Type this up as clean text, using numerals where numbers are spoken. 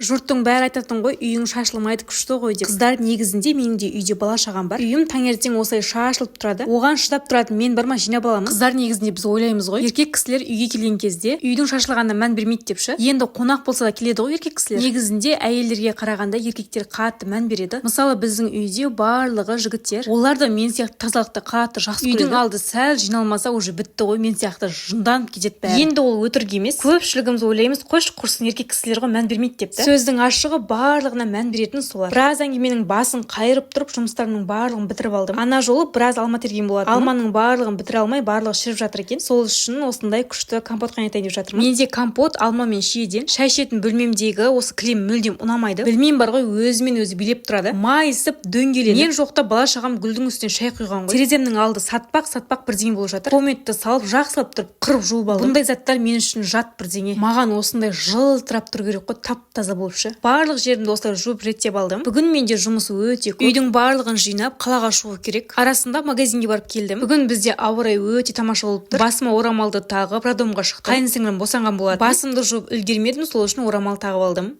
Жұрттың бәрі айтатын ғой, үйің шашылмайды, күшті ғой деп. Қыздар, негізінде менің де үйде бала шағам бар. Үйім таңертең осылай шашылып тұрады. Оған шыдап тұратын мен бар ма, жинап аламын. Қыздар, негізінде біз ойлаймыз ғой, еркек кісілер үйге келген кезде үйдің шашылғанына мән бермейді деп ше. Енді қонақ болса да келеді ғой еркек кісілер. Негізінде әйелдерге қарағанда еркектер қатты мән береді. Мысалы, біздің үйде барлығы жігіттер, олар да мен сияқты тазалықты қатты жақсы көреді. Үйдің алды сәл жиналмаса, уже бітті ғой, мен сияқты жынданып кетеді бәрі. Енді ол өтірік емес, көпшілігіміз ойлаймыз, қойшы, құрсын, еркек кісілер ғой, мән бермейді деп та. Сөздің ашығы, барлығына мән беретін солар. Біраз әңгіменің басын қайырып тұрып, жұмыстарымның барлығын бітіріп алдым. Ана жолы біраз алма терген болатынмын. Алманың барлығын бітіре алмай, барлығы шіріп жатыр екен. Сол үшін осындай күшті компот қайнатайын деп жатырмын. Менде компот алма мен шиеден. Шай ішетін бөлмемдегі осы кілем мүлдем ұнамайды. Білмеймін бар ғой, өзімен өзі билеп тұрады, майысып, дөңгеленіп. Мен жоқта бала шағам гүлдің үстіне шай құйған ғой. Тереземнің алды сатпақ сатпақ бірдеңе болып жатыр. Пометті салып, жақсылап тұрып қырып жуып алдым. Бұндай заттар мен үшін жат бірдеңе. Маған осындай жылтырап тұру керек қой, тап таза болып ше. Барлық жерімді осылай жуып, реттеп алдым. Бүгін менде жұмыс өте көп. Үйдің барлығын жинап, қалаға шығу керек. Арасында магазинге барып келдім. Бүгін бізде ауа райы өте тамаша болып тұр. Басыма орамалды тағып, роддомға шықтым. Қайын сіңлім босанған болатын. Басымды жуып үлгермедім, сол үшін орамал тағып алдым.